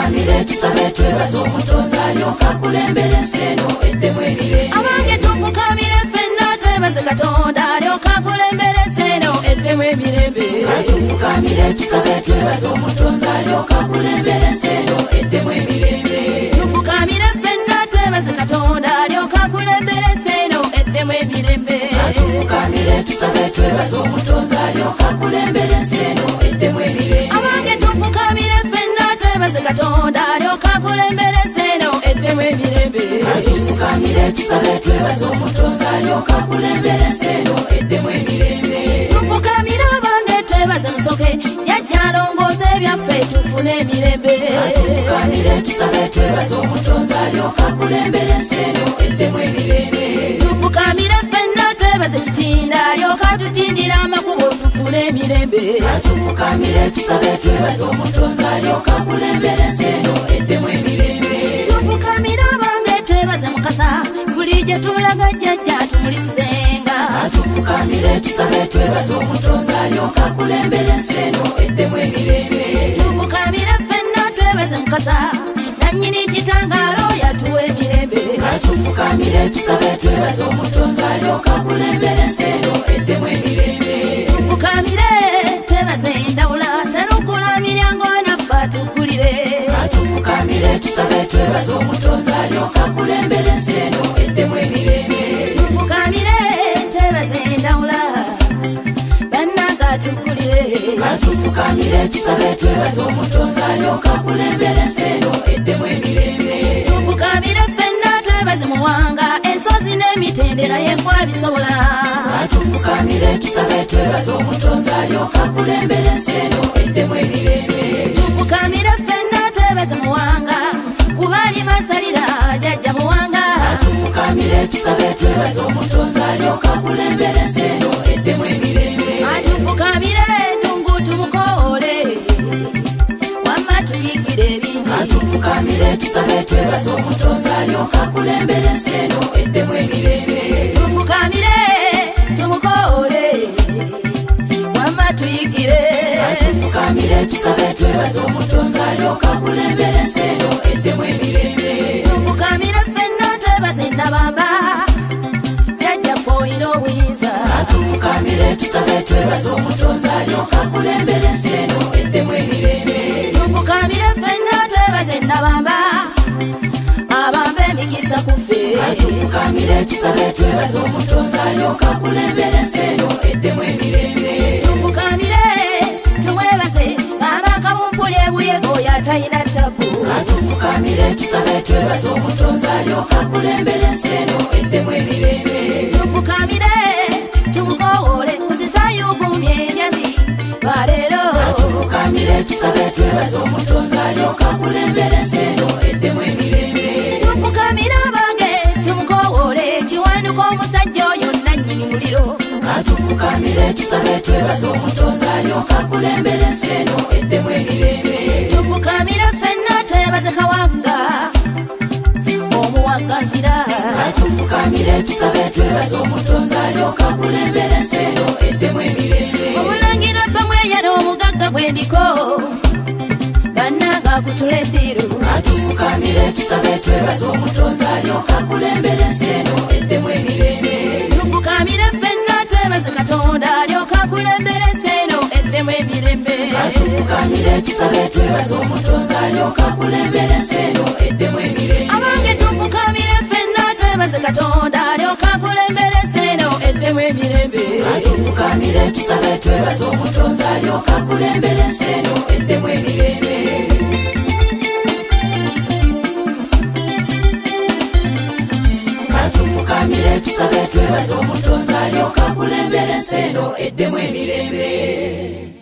Katufukamire tusabe twebaze omutonzi alyoka akulembera ensi eno eddemu emirembe. Abange tufukamire ffenna twebaze Katonda alyoka akulembera ensi eno eddemu emirembe. Katufukamire tusabe twebaze omutonzi alyoka akulembera ensi eno eddemu emirembe. Tufukamire ffenna twebaze Katonda alyoka akulembera ensi eno eddemu emirembe. Katufukamire tusabe twebaze omutonzi alyoka akulembera ensi eno eddemu emirembe. Abange tufukamire ffenna twebaze Katonda alyoka akulembera ensi eno eddemu emirembe. Katufukamire tusabe twebaze omutonzi alyoka akulembera ensi eno eddemu emirembe. Tufukamire abange twebaze Musoke jjajja alongoosa ebyaffe tufune emirembe. Katufukamire tusabe twebaze omutonzi alyoka akulembera ensi eno eddemu emirembe. Tufukamire ffenna twebaze Kitinda alyoka tutindira amakubo tufune emirembe. Katufukamire tusabe twebaze omutonzi alyoka akulembera ensi eno eddemu emirembe. Tufukamire abange twebaze Mukasa buli gye tulaga jjajja tumulisizenga. Katufukamire tusabe twebaze omutonzi alyoka akulembera ensi eno eddemu emirembe. Tufukamire ffenna twebaze Mukasa nannyini kitangaalo yatuwa emirembe. Katufukamire tusabe twebaze omutonzi alyoka akulembera ensi eno eddemu emirembe. Tufukamire twebaze Ndawula serukula miryango naffe atuggulire. Katufukamire tusabe twebaze omutonzi alyoka akulembera ensi eno eddemu emirembe. Tufukamire twebaze Ndawula bannange atuggulire. Katufukamire tusabe twebaze omutonzi alyoka akulembera ensi eno eddemu emirembe. Tufukamire ffenna twebaze Muwanga ensozi n'emitendera ye kwabisobola. Katufukamire tusabe twebaze omutonzi alyoka akulembera ensi eno eddemu emirembe. Tufukamire ffenna twebaze Muwanga kuba alimasalira jjajja Muwanga. Katufukamire tusabe twebaze omutonzi alyoka akulembera ensi eno eddemu emirembe. Atufukamire Ddungu tumukoole wamma tuyigire ebingi. Katufukamire tusabe twebaze omutonzi alyoka akulembera ensi eno eddemu emirembe. Tufukamire tumukoole wamma tuyigire. Katufukamire tusabe twebaze omutonzi alyoka akulembera ensi eno eddemu emirembe. Tufukamire ffenna twebaze Nabamba jjajjaffe oyina obuyinza. Katufukamire tusabe twebaze omutonzi alyoka akulembera ensi eno eddemu emirembe. Tufukamire ffenna twebaze Nabamba abamba emikisa ku ffe. Katufukamire tusabe twebaze omutonzi alyoka akulembera ensi eno eddemu emirembe. Tufukamire tumwebaze Maama Kabumpuli ebuyego yatayina ttabu. Katufukamire tusabe twebaze omutonzi alyoka akulembera ensi eno eddemu emirembe. Tufukamire tumukowoole muzisayugumye enyazi lwaleero. Katufukamire tusabe twebaze omutonzi alyoka akulembera ensi eno eddemu emirembe. Tufukamire abange tumukowoole Kiwanuka omusajja oyo nannyini muliro. Katufukamire tusabe twebaze omutonzi alyoka akulembera ensi eno eddemu emirembe. Tufukamire ffenna twebaze Kawanga omuwaganzira. Katufukamire tusabe twebaze omutonzi alyoka akulembera ensi eno eddemu emirembe. Omulangira Pamweyana omugagga gwe ndiko bannange akutula eddiru. Katufukamire tusabe twebaze omutonzi alyoka akulembera ensi eno eddemu emirembe. Tufukamire ffenna twebaze Katonda alyoka akulembera ensi eno eddemu emirembe. Katufukamire tusabe twebaze omutonzi alyoka akulembera ensi eno eddemu emirembe. Abange tufukamire ffenna twebaze Katonda alyoka akulembera ensi eno eddemu emirembe. Katufukamire tusabe twebaze omutonzi alyoka akulembera ensi eno eddemu emirembe. Katufukamire tusabe twebaze omutonzi alyoka akulembera ensi eno eddemu emirembe.